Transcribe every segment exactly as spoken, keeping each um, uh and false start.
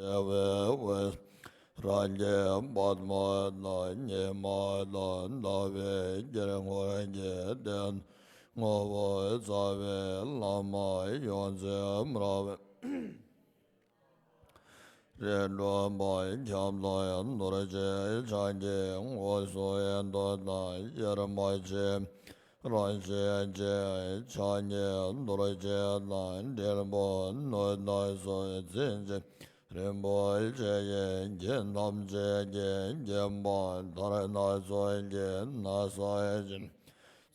བའི་འོད་རང་གི་པདྨ་དང་ཉི་མ་དང་ཟླ་བའི་དཀྱིལ་འཁོར་གྱི་སྟེང་ངོ་བོ་རྩ་བའི་བླ་མ་ཡོངས་འཛིན་རབ་རིམ་གྲོ་པ་ཁྱབ་བདག་རྡོ་རྗེ་འཆང་གི་དངོས་སུ་ཡོད་དོ་དང་དབྱེར་མ་མཆིས། རང་བཞིན་གྱི་ཕྱག་གཉིས་རྡོ་རྗེ་དང་དྲིལ་བུ་ནོར་དང་སོགས་འཛིན་རིན་པོ་ཆེ་ཡི་གོས་ཐམས་ཅད་ཀྱིས་བརྒྱན་པ་དར་སྣ་ཚོགས་ཀྱི་ན་བཟའ་བཞིན།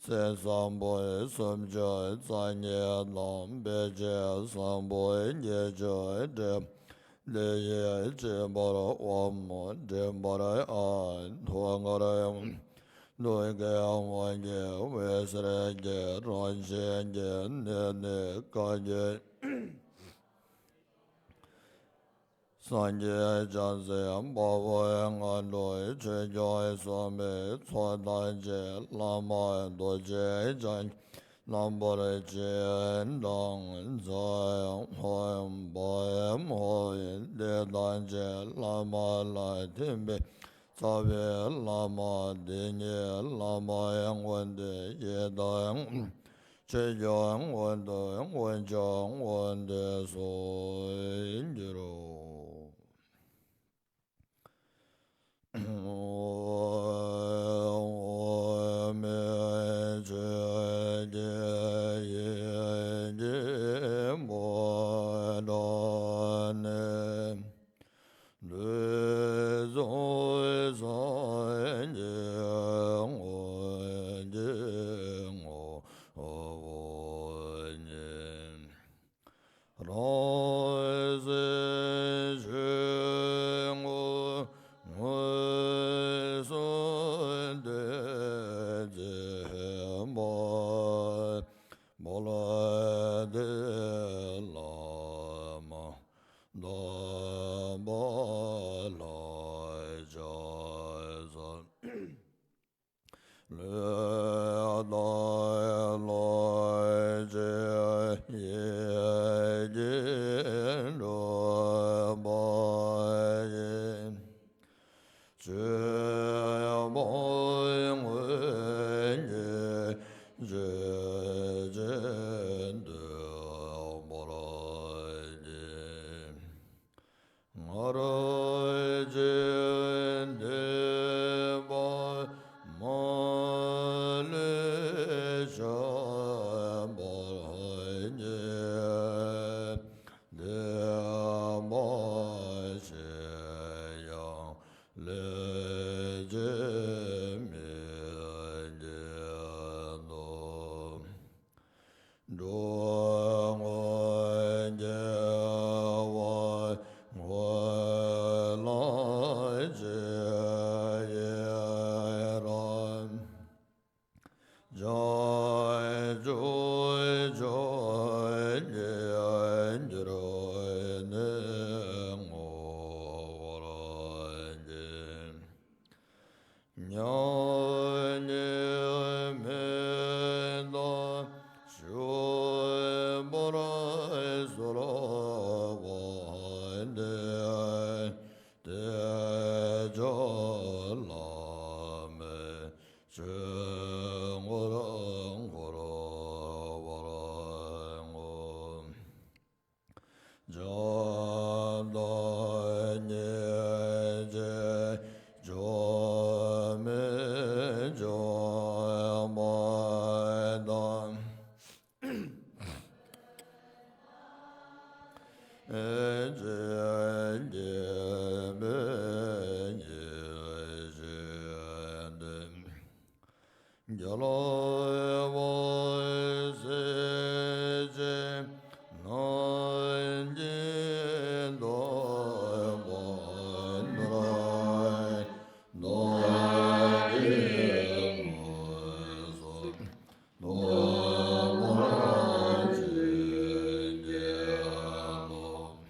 ཚེས་བཟང་པོ་སུམ་ཅུ་རྩ་གཉིས་དང་དཔེ་བྱད་བཟང་པོ་བརྒྱད་ཅུ་སྤྲས། དེ་ཡི་སྤྱི་བོར་ཨོཾ་མྲེན་པར་ཨ་ཐོད་མཁར་ཡང་། གདུལ་དཀའི་དབང་གི་འོད་ཟེར་གྱིས་རང་བཞིན་གྱི་གནས་ནི་བཀའ་བརྒྱུད། སངས་རྒྱས་བྱང་སེམས་དཔའ་བོ་སྔ་དྲོ་ཆོས་སྐྱོང་སྲུང་མའི་ཚོགས་དང་བཅས་བླ་མ་རྡོ་རྗེ་འཆང་རྣམ་པར་ཆེ་དང་ཚ་ཧོ་བ་ཧོ་དེ་དང་བཅས་བླ་མ་ལ་ཐིམ་པས་རྩ་བའི་བླ་མ་དེ་ཉིད་བླ་མའི་མངོན་དུ་ཡི་དྭགས་ཆོས་སྐྱོང་མངོན་དུ་མངོན་བྱང་མངོན་དུ་སོགས་འགྱུར་རོ། ཨོཾ་མི་ཆོས་ཀྱི་ཡེ་ཤེས་སྤོས་དག་ནས། འདི་ཚོགས་སངས་རྒྱས་དངོས་ཀྱི་ངོ་བོ་ཉིད། རང་སེམས་ཆོས་ངོ་མངོན་སུམ་སྟོན་མཛད་པ། བླ་དེ་བླ་མ་དམ་པ་ལ་ཕྱག་འཚལ། ལུས་དང་ལྷ་ཆོས་ཡེ་ཤེས་འགྲུབ་པ་ཡི། ཆོས་དཔལ་མངོན་གྱུར་ཆོས་ཀྱི་འདུན་པར་བགྱི། སྔར་བཞིན་བསྟན་པ་མ་ལུས་བྱ་བར་བགྱི། བསྟན་པ་ཆེ་ཡང་ལས་ཀྱིས་མི་བསྐྱོད་དོ། འགྲོ་དངོས་རྒྱལ་བ་འཁོར་ལོ་ཆེ་ཡི་རང་། བྱང་ཆུབ་མཆོག་ཉིད་གྱུར་ནས་ངོ་བོར་བགྱི། མྱ་ངན་མི་འདའ་སྤྱོད་པར་གསོལ་བ་འདེབས། དལ་འབྱོར་བླ་མེད་ཆོས་སྐུར་འཁོར་བར་བསྔོ། བྱམས་དང་སྙིང་རྗེ་བཅོས་མིན་བཅོས་མ་དང་། སྙིང་རྗེ་སྙིང་པོའི་ཡེ་ཤེས་ལྡན། རྒྱལ་བ་སྲས་བཅས་རྣམས་ཀྱི་བདག་པོ་ནོར་བུ་ནོར་གྱི་དངོས་སུ་ཐོག་མར་བྱིན་གྱིས་རློབས།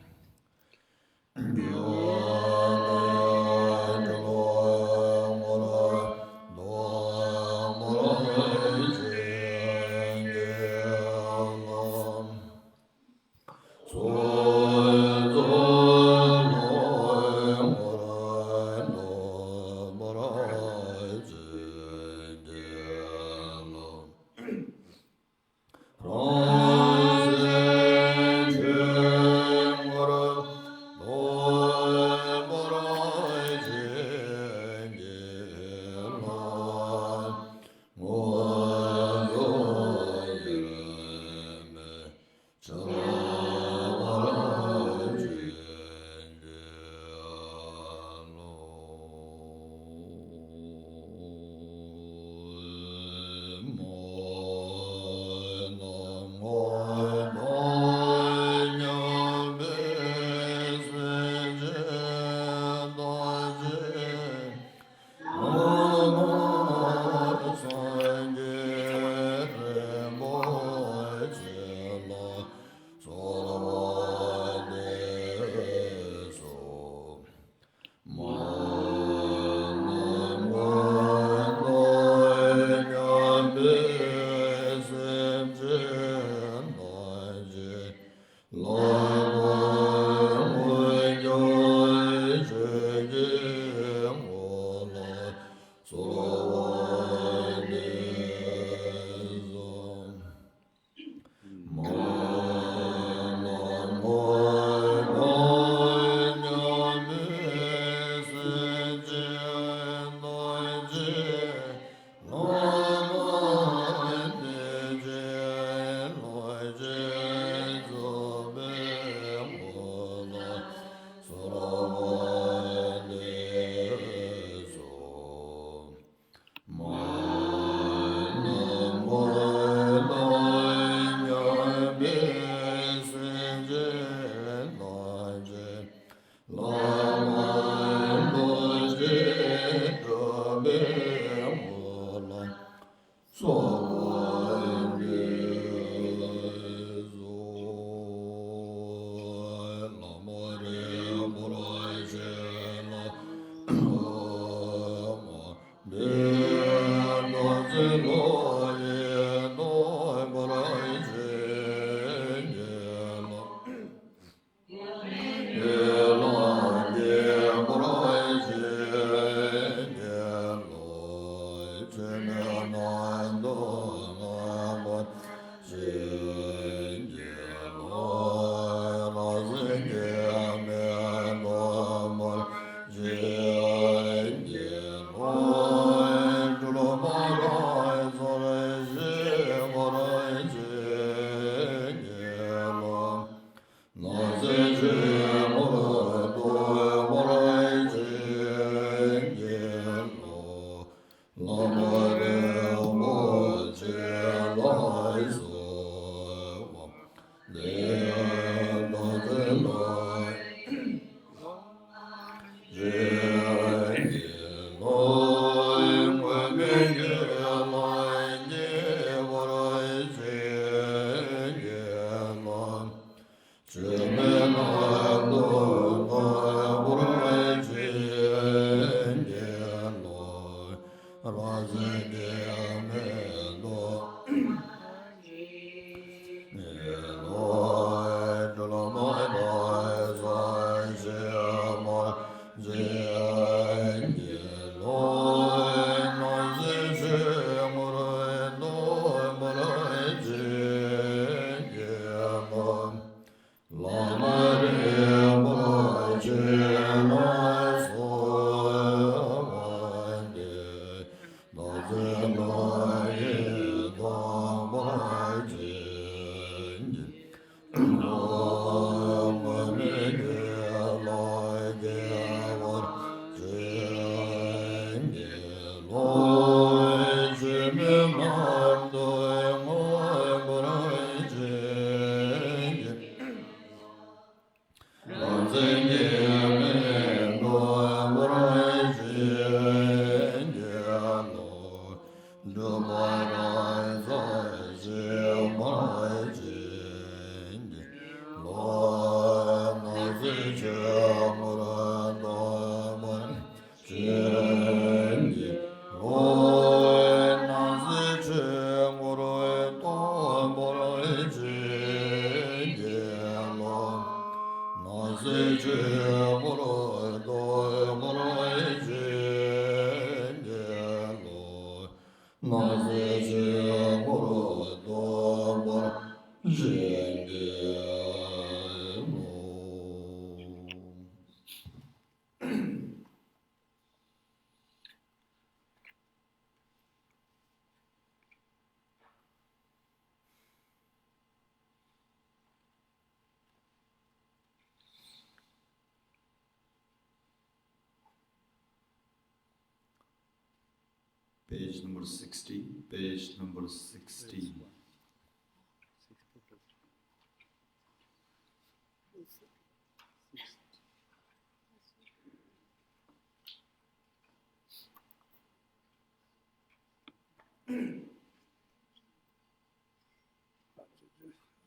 Page number sixteen, page number sixteen.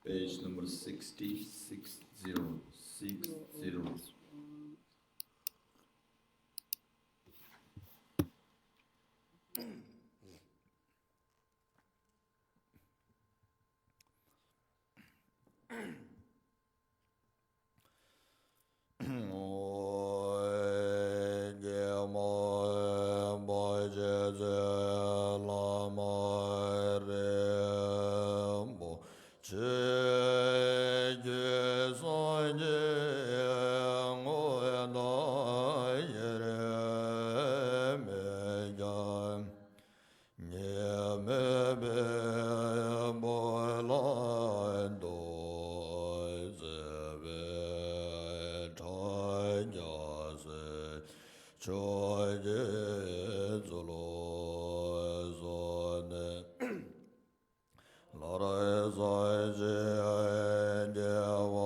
Page number sixty, six zero, six zero. ཉེས་མེད་པའི་བོད་ལ་འདུ་བྱེད་པའི་ཕྲ་རྒྱས་སྲས་ཆོས་ཀྱི་ཚུལ་བཟུང་ནས། ལར་ས་གཅིག་རྒྱལ་བ་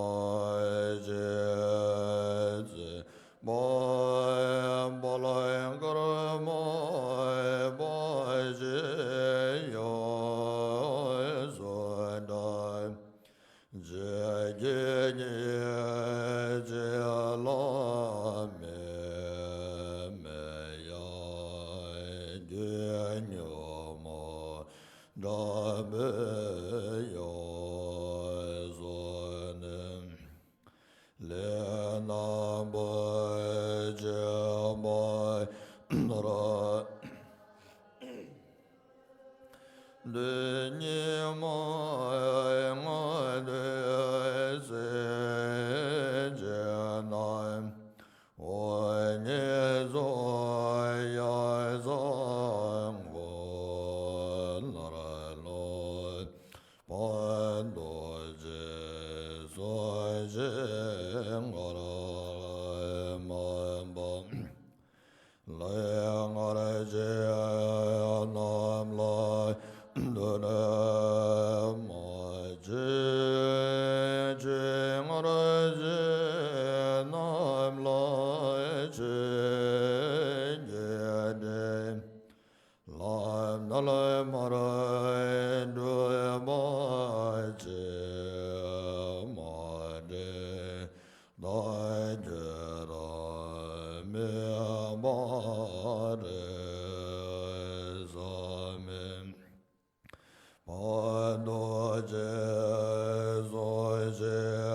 རྗེ་བཙུན་མ་བོད་ལ་ཀརྨ་པ་ཞིག་ཡོངས་སུ་གྲགས། རྗེ་བོད་ཀྱི་ཉིན་བྱེད་བླ་མེད་མེད་ཡང་རྒྱུད་ཉོན་མོངས་དགྲ་བོས་ཡོངས་བཟུང་ནས། ལས་རྣམ་པར་བཅོམ་པ་ར། དུས་སྙིགས་མ་ལྔ་བདོའི་སེམས་ཅན་རྣམས། འོ་ཉེས་སོགས་ཡང་སང་གོ་ལར་ལོག་པར་འདུ་བྱེད་སོགས་ཀྱི་ངར་མ་འབབ། ལས་སྔར་བྱས་རྣམས་ལ་དོ་ནས་མ་བྱས། ཆོས་སྔར་བྱས་རྣམས་ལ་ཆོས་ཀྱི་སྒྲིབ་ལམ་ནར་མར་གྲོལ་བར་བྱེད། མ་འདྲེས་ལྟ་བརྒྱུད་རང་མེད་པ་རེ་ཟ་མེད། བར་དུ་རྗེས་སུ་བྱེད་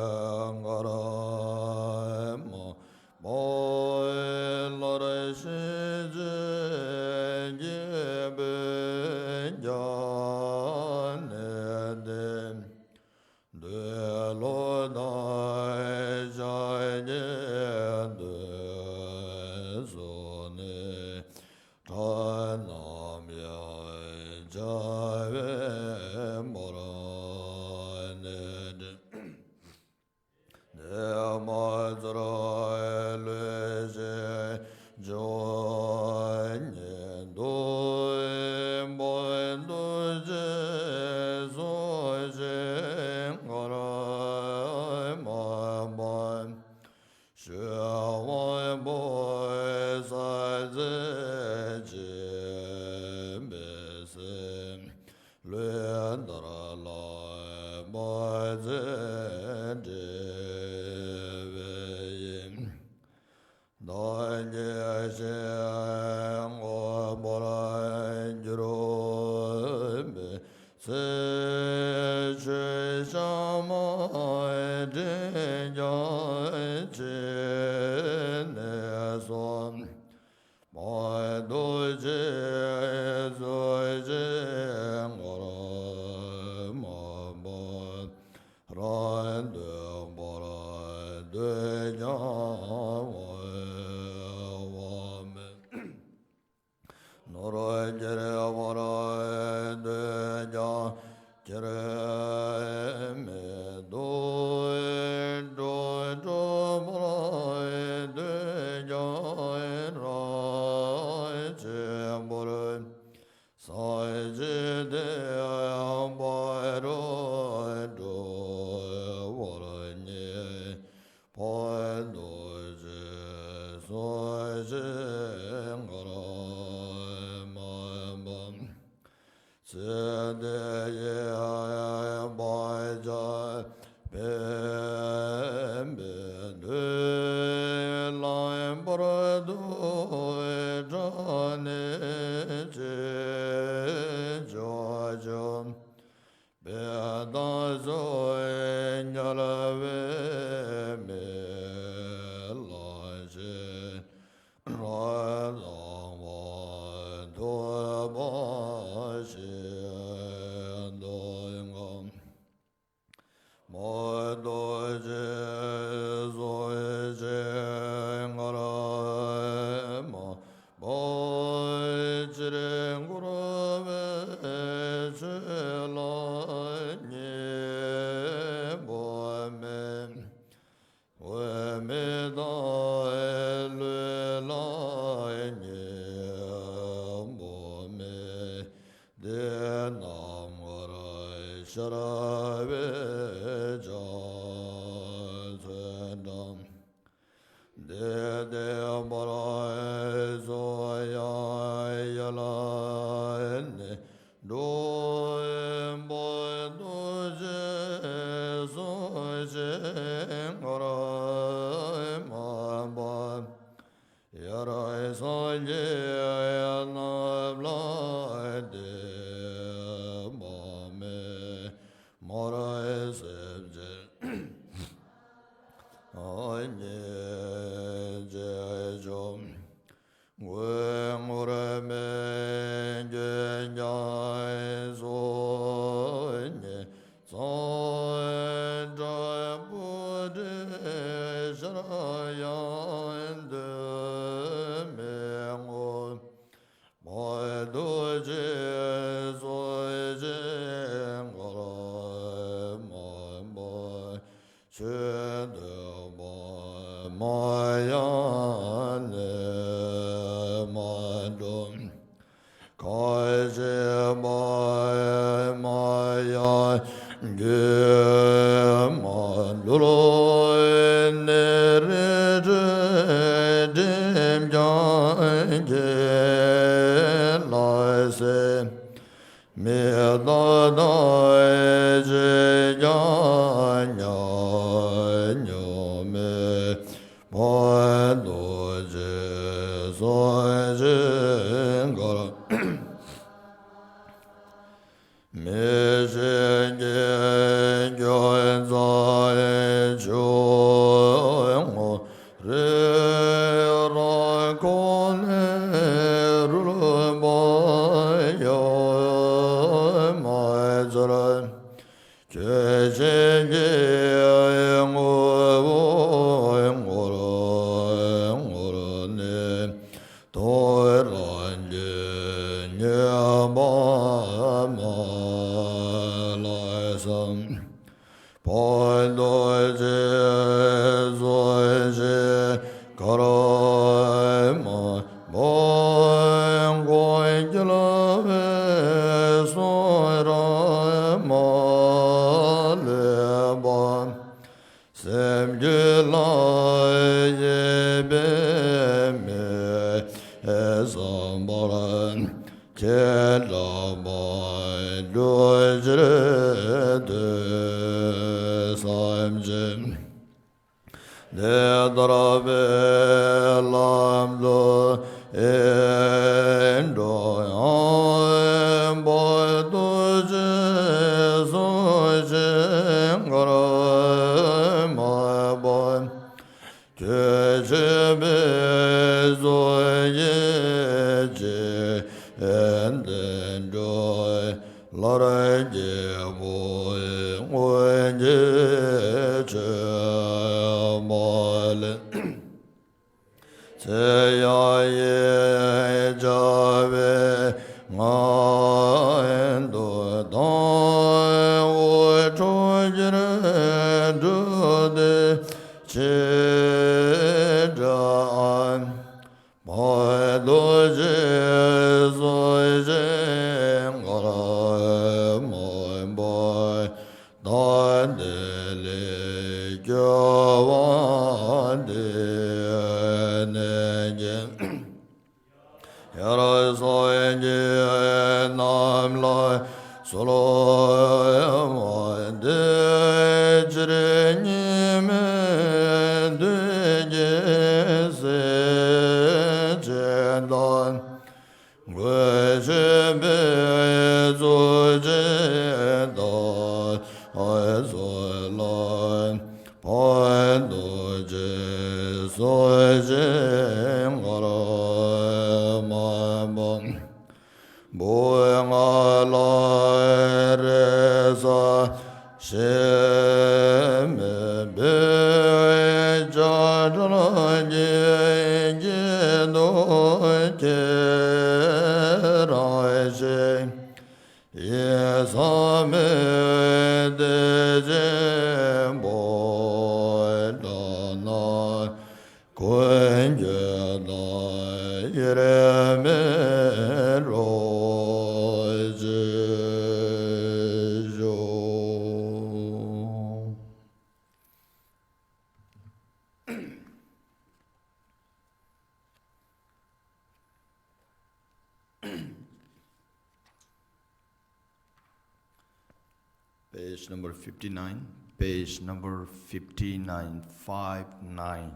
ཀརྨ་པ་ལར་ཤེས་བྱའི་སྐྱེས་བུ་རྒྱ་ནས་འདས། འདོད་བློ་དང་ཤཱཀྱའི་དོན་གསུངས་ནས། ཕྲ་རྣམས་ཡང་བྱ་བའི་བར་ནས་འདྲེན། དེ་མ་ཚར་ལུས་ཤིང་ཆོས་ཉིད་དུ། བར་དུ་རྗེས་སུ་བྱེད་ཀརྨ་པ། ཞི་བ་འོད་གསལ་འཛིན་བྱེད་པའི་སེམས། ལུས་འདར་ལ་མ་བྱེད་འབྲེལ་བའི་ཡིད། བདག་གི་ཞིང་མངོན་པར་གྱུར་པའི་ཚེ། ཆོས་ཞབས་མ་སྒྲིབ་སྦྱང་བྱས་ནས་སོ། བར་དུ་རྗེས་སུ་བྱེད་ཀརྨ་པ། རང་དོན་བར་དོ་ཀྱང་བ་མེད། ནོར་གྱི་བར་དོ་ཀྱང་ ཇི་བདེ་བ་རུ་འགྲོ་བར་ངེས་པར་དུ་ཅི་སོགས་ཀྱི་གར་མ་པ། ཚེ་འདི་ཡི་བག་ཆགས་འཕེན་པའི་མདུན་ལམ་བར་དུ་བྲང་ནས་ཅི་བྱ་བྱ། པའི་དང་སོགས་ཉལ་བའི་མི་ལ་ཕྱིན་ར་བཏང་བ་ཐོབ་པ་ཞིག་འདོད་ངོ་། མ་གཏོགས་ཅི་སོགས་ཀྱི་གར་མ་པ་ཅིར་འཁོར་བའི་ཆོས་ལ་ཉེས་པ་མེད། འོད་མེད་དང་ལུས་ལ་ཉེས་པ་མེད། དེ་རྣམས་ཀར་ཤར་བའི་ཕྱག་འཚལ་འདྲ། དེ་ལྟའི་བར་སོ་ཡང་ཡལ་ནས་འགྲོ་བ་ཐམས་ཅད་སོ་ཞིང་ཀརྨ་པ། ཡར་སངས་རྒྱས་རྣམས་ལ་དད་པ་མེད། མར་སེམས་ཅན་ཉེས་བྱས་བྱུང་། ངུ་ངུར་སྨྲས་ཀྱང་སོ་ཉེས་ཚང་དྲག་པོ་དྲི་ཤར་ཡང་འདོད་མི་ངོ་། མ་གཏོགས་ཅི་སོགས་ཀྱི་གར་མ་པ་ཆོས་སྟོན་པ་མ་ཡང་ནི་མ་འགྲོ། ཁ་ཆེ་བ་མ་ཡང་རྒྱུད་མ་འདུལ་ནི་རི་ཁྲོད་འགྲིམ་ཀྱང་ཁྱེད་ལ་ཟེར། མི་རྟག་དང་ཅིས་ཀྱང་ཉམས་མྱོང་མེད། མ་གཏོགས་ཅི་སོགས་ཀྱི་གར་མི་ཤེས་ཀྱི་སྐྱོན་མཚང་ཆུང་ངུ་རེ་རང་ཁོག་ནས་རུལ་བ་ཡང་མ་ཚོར། ཆོས་ཅན་གྱི་ངོ་བོ་ངོར་ངོར་ནས་ཐོ་རངས་ཀྱི་ཉེས་པ་མ་ལགས་སམ། ཕན་འདོགས་ཅི་སོགས་ཀྱི་གར་མ་པ་མགོན་རྒྱལ་བའི་གསུང་རབ་མ་ལུས་པ། སེམས་རྒྱུད་ལ་ཡེ་བའི་མི་བསམ་པར་ཁྱེད་འདྲ་མ་འགྲོ་ཕྱིར་འདོད་བསམ་ཞིང་། དེ་ལྟར་པའི་ལམ་དུ་ཨེ་འགྲོ་ཡང་བར་དུ་ཅི་སོགས་ཀྱི་གར་མ་པ། ཁྱོད་ཆོས་པའི་བཟོ་ཡི་ཅི་འདི་འགྲོ། ལར་རྒྱལ་པོའི་སྔོན་གྱི་ཆོས་མ་ལས། ཚེ་ཡང་ཡི་བྱ་བའི་ངང་དུ་དང་འོད་འཕྲོ་འགྱུར་འགྲོ་དེ་ཆེ་དྲག་ཕན་འདོགས་ཅི་སོགས་ཀྱི་ གསོལ་བ་འདེབས་ཕྱིར་སྙིགས་མའི་དུས་ཀྱི་སྲས་བཅས་དང་། གུས་ཕྱིར་འབུལ་གཙོ་ཆེ་དང་གསོལ་ལ་ཕན་ཐོགས་ཆེ་གསོལ་ཞིང་གར་མ་པ། བུ་ལྔ་ལ་རེ་ས་ཞེས་མི་འབོད་ཅང་གྲོལ་གྱི་སྐྱིད་སྡུག་ཁྱེད་རང་ཤེས། ཡེ་ས་མེད་དེ་ཆེན་པོ་དགྲ་ནག་ཀུན་གྱི་བདག་དབྱེར་མེད་རོལ་ཅིག་ཤོག Page number fifty-nine, page number fifty-nine, five nine.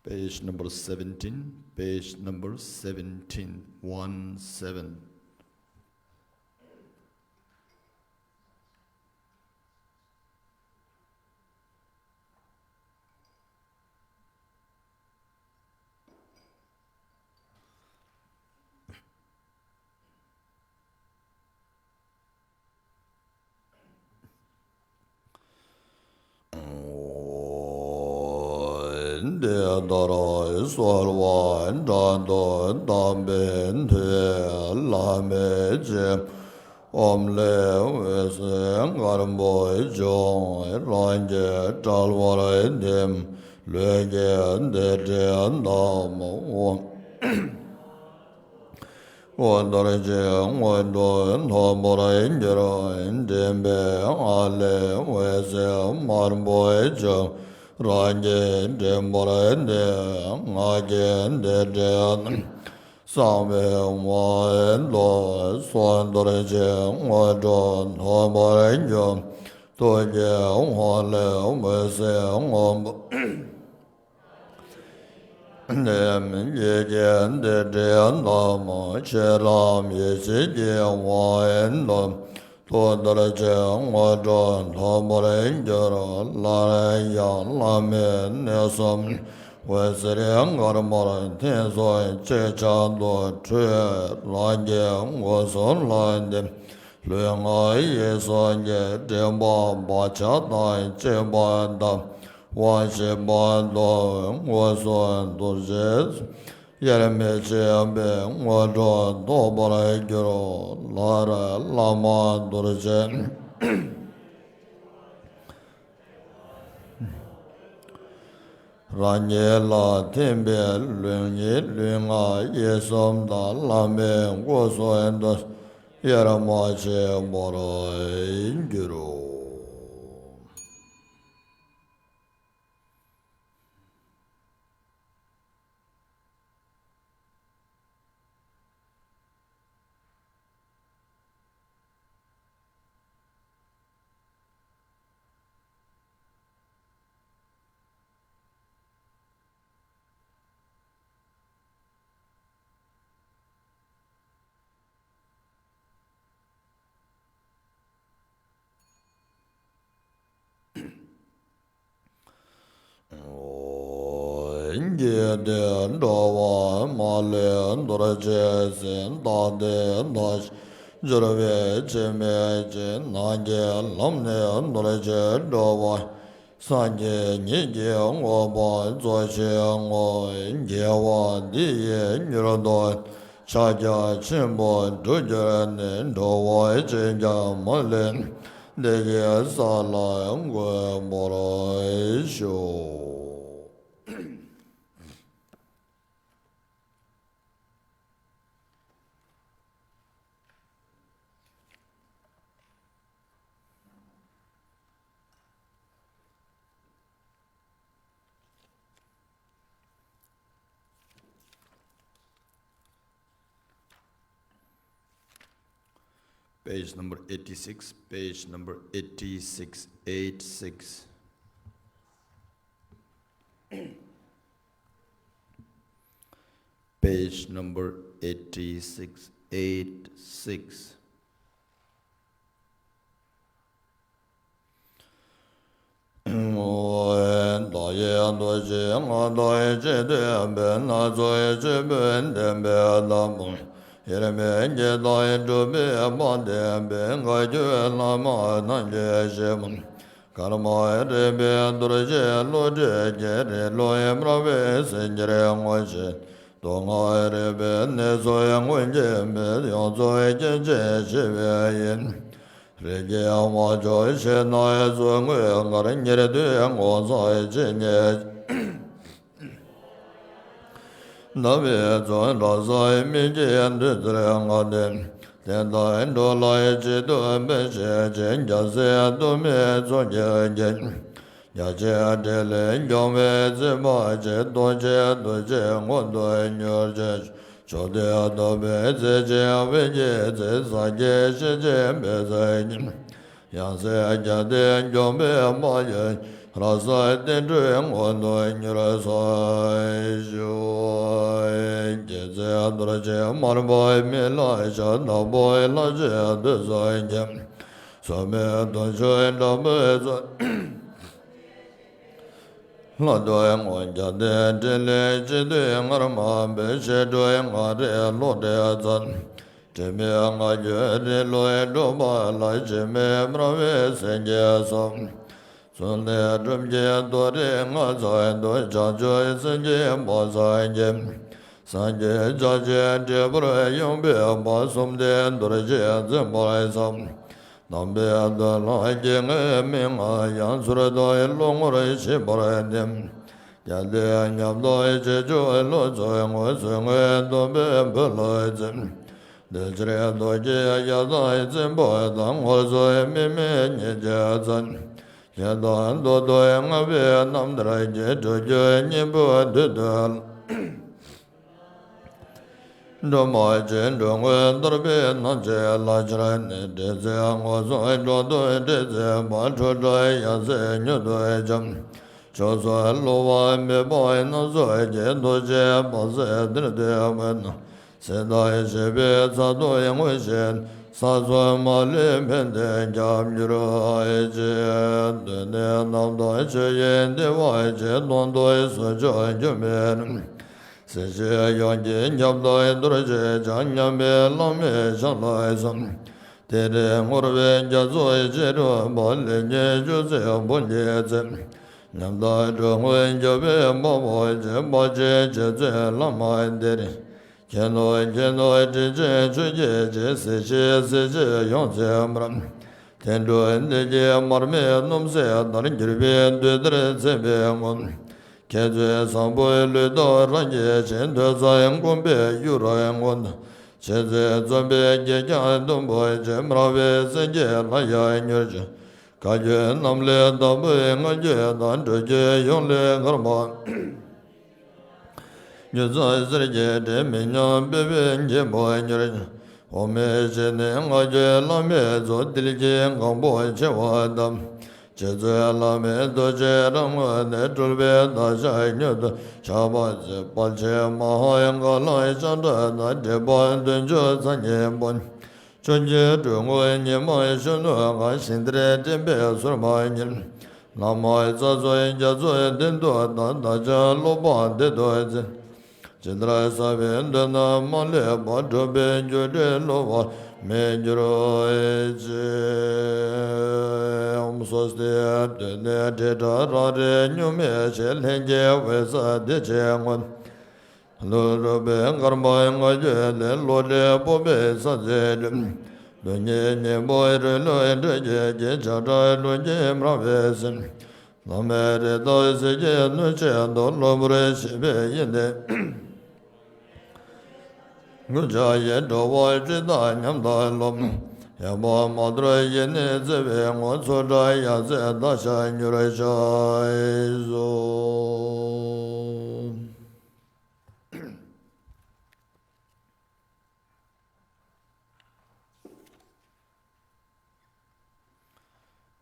Page number seventeen, page number seventeen, one seven. འདི་ལྟར་གསོལ་བ་དྲག་ཏུ་བཏབ་པའི་མཐུས་བླ་མེད་ཀྱི་ཨོཾ་ལས་འོད་ཟེར་དཀར་པོ་བྱུང་། རང་གི་དཔྲལ་བར་ཐིམ། ལུས་ཀྱི་བདེ་དྲོད་དམ་པ་འོད་འདྲ་ཞིག་མངོན་དུ་ཐོབ་པར་གྱུར། མགྲིན་པའི་ཧ་ལས་འོད་ཟེར་དམར་པོ་བྱུང་། རང་གི་འབྲས་བུར་ནི། ང་རྒྱལ་འདི་འདྲའི་རྣམས། གསང་བའི་ངོ་བོ་སོགས། རྡོ་རྗེ་དངོས་གྲུབ་ཐོབ་པར་འགྱུར། ཐུགས་ཀྱི་དབང་ལས་འོད་ཟེར་སྔོན་པོ་ནི། ཡིད་ཀྱིས་འདི་འདྲའི་རྣམས། ཆོས་རབ་ཡེ་ཤེས་ཀྱི་དབང་ཐོབ། ཐུགས་རྡོ་རྗེ་དངོས་གྲུབ་ཐོབ་པར་འགྱུར། སླར་ཡང་བླ་མའི་གནས་སུ། འོད་ཟེར་དཀར་དམར་མཐིང་གསུམ་གཅིག་ཆར་དུ་འཕྲོས། རང་གི་སྒོ་གསུམ་ལ་འདི། ལུས་ངག་ཡིད་གསུམ་གྱི། སྒྲིབ་པ་བག་ཆགས་དང་བཅས་པ་དག། དབང་བཞི་པ་དང་། སྔོན་བྱོན་རྡོ་རྗེ། དབྱེར་མི་ཕྱེད་པའི་དངོས་གྲུབ་ཐོབ་པར་འགྱུར། སླར་བླ་མ་རྡོ་རྗེ། རང་ཉིད་ལ་ཐིམ་པས་ལུས་ཉིད་ལུས་ངག་ཡིད་གསུམ་དང་། བླ་མའི་སྐུ་གསུང་ཐུགས་དབྱེར་མ་མཆིས་པར་འགྱུར་རོ། འགྱེད་དེ་འགྲོ་བ་མ་ལུས་རྡོ་རྗེ་སེམས། རྟག་སྟེ་མཐའ་ཞིག་འབྱོར་བའི་ཕྱིར་མེད་ཅིང་། ནམ་མཁའི་ལམ་ནས་རྡོ་རྗེ་འགྲོ་བ། སངས་རྒྱས་ཉིད་ཀྱི་དངོས་པོ་རྫོགས་ཆེན་དངོས། དགེ་བ་འདི་ཡིས་མྱུར་དུ་ཕྱག་རྒྱ་ཆེན་པོ་འགྲུབ་གྱུར་ནས། འགྲོ་བ་གཅིག་ཀྱང་མ་ལུས་བདེ་གཤེགས་ས་ལ་འགོད་པར་ཤོག། Page number eighty-six, page number eighty-six, eight six. Page number eighty-six, eight six. བདག་ཡི་ཐུགས་རྗེ་མངའ་ཐང་ཆེ། བསྟན་པའི་སྣ་ཚོགས་ཆེན་པོའི་བསྟན་པའི་བདག་པོ། དབྱེར་མེད་ཀྱི་མཐའ་ཡས་གྲུབ་པའི་དཔལ་ལྡན་པའི། བཀའ་བརྒྱུད་བླ་མ་ཐམས་ཅད་ཞི་བ། ཀརྨ་རིག་པའི་རྡོ་རྗེ་བློ་གྲོས་ཀྱི། རིགས་ཀླུང་སྨྲ་བའི་སེང་གེར་ངོ་ཤེས། མདོ་སྔགས་རིག་པའི་གནས་སུ་མངོན་གྱུར་པའི། ཡོངས་རྫོགས་སྐྱེ་མཆེད་ཞི་བའི་དབྱིངས། རིགས་ཀྱི་དབང་ཕྱུག་ཞིང་རྣམས་ཀྱི་ངོ་བོར། ཉེར་བསྡུས་ངོ་མཚར་ཇི་སྙེད། རྣམ་པའི་ཚོགས་འགྲོ་སའི་མི་ཡི་འདུས་ཚུལ་ལྔ་སྟེ། དེ་དག་འགྲོ་ལ་གཅིག་ཏུ་འབད་བྱེད་ཅིང་། རྒྱལ་སྲས་དུ་མའི་ཚོགས་ཀྱིས་བརྒྱན། རྒྱ་ཆེན་ཏྲིལ་ལས་སྐྱོང་བའི་བརྩེ་བ་ཆེ། རྡོ་རྗེ་རྡོ་རྗེ་མངོན་དུ་གྱུར་ཅིག། མཆོག་ཐུན་ཐུབ་པའི་རྩེ་ཆེན་དབུས་ཀྱི་རྩེ། སངས་རྒྱས་ཞིང་ཆེན་པའི་སངས་རྒྱས། ཡང་སྲིད་རྒྱལ་བསྟན་སྐྱོང་བའི་དཔལ་ཡོན། རབ་གསལ་བསྟན་འགྲོའི་མངོན་དུ་གྱུར་སོགས་ཞུ། རྒྱལ་སྲས་རྡོ་རྗེ་དམར་པོ་མི་ལ་ཤར། ནག་པོ་ལྷ་ཆེན་དུས་གསུམ་མཁྱེན། སྲུང་མའི་དུང་ཕྱུར་དྲག་པོའི་ཚོགས། ལྷ་དུ་བསྔོ། རྒྱལ་བསྟན་ཕྲིན་ལས་སྤྱི་མཐུས་སྔར་མ་འབད། ཕྱི་སྒྲུབ་སྔགས་རིག་ལོག་འདྲེན་མཚམས། དྲི་མེད་སྔགས་ཀྱི་རིགས་ལུགས་སྒྲུབ་པ་ལ། འཆི་མེད་སྨྲ་བའི་སེང་གེ་སོགས། གསུང་ལས་གྲུབ་ཀྱི་རྡོ་རིགས་ལྔ་མཚམས་དུ། བྱང་ཆུབ་སེམས་ཀྱི་དཔལ་སངས་རྒྱས། སངས་རྒྱས་རྒྱ་ཆེན་དྲིལ་བུར་ཡངས་པའི་འཕགས། གསུམ་ལྡན་རྡོ་རྗེ་འཛིན་པ་ཟབ། ནམ་པའི་དུས་ལ་སྐྱེ་དངོས་མི་མངའ་ཡང་། ཚུར་མཐོང་ཀླུ་ངོར་ཤེས་པར་བསྟན། རྒྱལ་བསྟན་ཉམས་རྟོགས་བྱེད་ཕྱོགས་ལུགས་ཚུལ་དངོས། གཟུགས་དངོས་སྟོན་པའི་བུ་ལ་བརྩེ། དེ་ཕྱིར་རྡོ་རྗེ་ཡང་དག་འཛིན་པ་དང་། སྔར་སོགས་དམིགས་མེད་ཉིད་ཀྱི་མཚན། ཉན་དང་མདོ་སྡེ་ལྔ་པའི་རྣམ་ཐར་གྱི། སྒྲུབ་བརྒྱུད་སྙིང་པོའི་བདུད་འདུལ། སྒྲོལ་མ་རྗེ་འགྲོ་མགོན་བསྟོད་པའི་རྣམ་འབྱེད་ལ། སྦྱར་ནས་འབྲེལ་ཚད་ངོ་མཚར་འགྲོ་དོན་འབྲེལ་ཚད་པ། འཕྲོས་དགྲ་ཡ་མཚན་མྱུར་དུ་འཇོམས། ཕྱོགས་སུ་གློ་བ་མེད་པ་སྣ་ཚོགས་ཀྱི། རྡོ་རྗེ་འབར་གསལ་གཏེར་སྟོན་མགོན། གསེར་ཟླ་བཞད་པའི་མཚར་སྡུག་མངོན་བཞིན། ས་རྫོང་མ་ལུས་ཕན་བདེ་ཁྱབ་གྱུར་ཅིག་གདོད་ནས་རྣམ་དག་ཆོས་ཀྱི་བདེ་བ་ཆེ། སྟོང་དུ་གསོལ་མཆོག་འགྱུར་མེད། སྲིད་ཞིའི་ཡང་ཀྱི་ཁྱབ་བདག་རྡོ་རྗེ་འཆང་། མཉམ་མེད་བླ་མེད་ཞབས་ལ་གསོལ། དེ་འདྲའི་ངོར་བའི་རྒྱ་མཚོ་ཆེ་རུ་བ། ལས་ཉོན་ཅུང་ཟད་བུ་ཉིད་ཚེ། ཉམ་ཐག་འགྲོ་མགོན་རྒྱལ་པོའི་དམག་མོ་ཆེ། དཔའ་ཆེན་རྗེ་བཙུན་བླ་མ་འདིར། མཁྱེན་ནོ་མཁྱེན་ནོ་དྲིན་ཅན་ཆོས་ཀྱི་རྗེ། སྲིད་ཞིའི་གཟི་བརྗིད་ཡོངས་འཚེམ་པར། དེ་འཕྲོ་འདི་ཉིད་མར་མེ་སྣུམ་ཟད་ལྟར། གྱུར་པའི་བདུད་ལྟར་འཚེམ་པའི་ངོ་། མཁས་བཙུན་བཟང་པོའི་ལུས་སྟོབས་རང་གིས་ཆེ། ཐོས་བསམ་སྒོམ་པའི་གཡུ་རལ་ངོ་། ཆེ་ཚེ་འཛོམས་པའི་གེགས་ཀྱང་གཏུམ་པོ་ཆེ། སྨྲ་བའི་སེང་གེ་ལ་ཡང་མྱུར་ཕྱིན། བཀའ་བརྒྱུད་རྣམས་ལས་དང་པོའི་སྔ་འགྱུར་དང་། འགྲོ་རྒྱུད་ཡོངས་ལས་འགལ་མ། རྒྱུ་མཚན་གསེར་གྱི་སྒྲས་མི་ཉམས། སྤེལ་བའི་མགོན་པོ་མྱུར་ཕྱིན། འོག་མིན་ཞིང་ནས་སྔ་འགྱུར་བླ་མའི་གཙོ། བསྟིལ་གྱིས་གང་པོ་ཆེ་བ་དང་། རྗེ་བཙུན་བླ་མའི་རྡོ་རྗེ་རང་ངོས་ནས། སྤྲུལ་པའི་བདག་ཅག་མྱུར་དུ་ཆགས་པར་མཛད། དཔལ་ཆེན་མ་ཧཱ་ཀཱ་ལ་ཤམ་བྷ་ལ། འགྲེལ་པ་བདུན་ཅུ་རྩ་གཉིས་པོ། ཆོས་ཀྱི་སྤྲུལ་སྐུ་ཉི་མ་གཞོན་ནུ་དགའ། ཞིང་དེར་འདྲེན་པའི་སོར་མོ་ཉིད། བླ་མ་རྩ་རྫོགས་རྒྱ་མཚོའི་མདུན་དུ་བདར། བདག་ཅག་སློབ་དཔོན་འདི་ལྟར་མཛད། ཇི་ལྟར་བསགས་པའི་འདོད་རྣམས་མ་ལུས་པ། འགྲུབ་པའི་རྒྱུ་འབྲས་སློབ་པར་མི་འགྱུར་ཅིག་ཨོཾ་སྭ་སྟི། གདོད་ནས་དྲི་བྲལ་རང་རིག་གཉུག་མའི་ཞིང་། ལྷན་སྐྱེས་འོད་གསལ་བདེ་ཆེན་མངོན། ལྷུན་གྲུབ་པའི་དཀར་པོའི་ངང་རྒྱུད་ལས། བློ་གྲོས་སྤོབས་པའི་ས་འཛིན་སྒྲོན། རྡུལ་སྙེད་སྙིང་པོའི་རིང་ལུས་སྤྲུལ་སྐུའི་རྒྱན། བྱ་བྲག་རླུང་གིས་སྨྲ་བའི་སེམས། བླ་མའི་རིགས་བདག་གཟི་བརྗིད་སྣོད་ཆེན་དུ། གློ་བུར་ཞི་བའི་ཡེ་ནས། མགོན་སྐྱབས་ཡི་འགྲོ་བ་སྤྲིན་དང་མཉམ་དུ་རློབས། ཡེ་བ་མ་དོར་ཡེ་ནས་བརྩེ་བའི་ངང་། ཚོགས་བྲལ་ཡ་མཚན་བདག་ཅག་མྱུར་ཤར་གསོལ།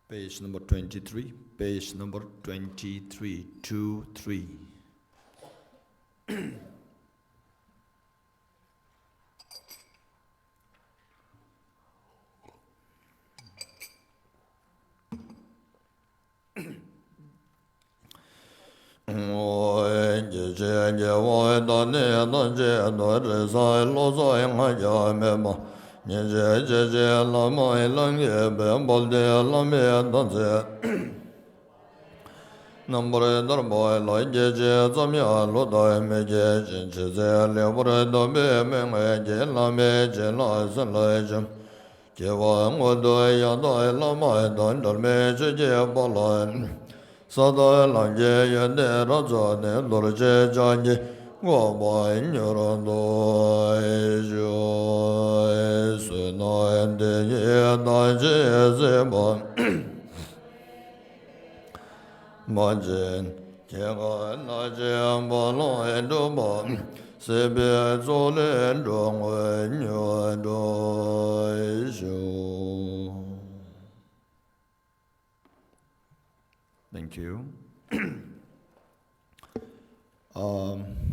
Page number twenty-three, page number twenty-three, two three. སྐྱེ་འཆི་སྐྱེ་བ་དང་ནི་ཐམས་ཅད་དུ། དྲི་ཟ་རློག་ཟ་ང་རྒྱལ་མེད་པ། ཉོན་ཅིག་སྐྱེ་འཆི་བླ་མ་ལ་ངེས་པའི། དཔལ་ལྡན་བླ་མའི་བདག་འཛིན་རྣམ་པར་ཐར་པ་ལ། སྐྱེ་འཆི་ཙམ་ཡང་བློ་བདེ་མི་སྐྱེ་ཞིང་། འཆི་ཚེ་ལེགས་པར་ཐོབ་པའི་མན་ངག་གིས། བླ་མའི་བྱིན་རླབས་སེམས་ལ་བྱུང་། སྐྱེ་བ་སྔོན་དུ་ཡང་དག་བླ་མ་དང་། འབྲལ་མེད་ཆོས་ཀྱི་དཔལ་ལ། ས་དང་ལམ་གྱི་ཡོན་ཏན་རབ་རྫོགས་ནས། རྡོ་རྗེ་འཆང་གི་གོ་འཕང་མྱུར་ཐོབ་ཤོག་བསོད་ནམས་འདི་ཡིས་བདག་ཅག་གཟིགས་པ། མ་ཆེན་སྐྱེ་རྒ་ན་འཆིའི་རྦ་ཀློང་འཁྲུགས་པ། སྲིད་པའི་མཚོ་ལས་འགྲོ་མགོན་མྱུར་སྒྲོལ་ཤོག Thank you. Um,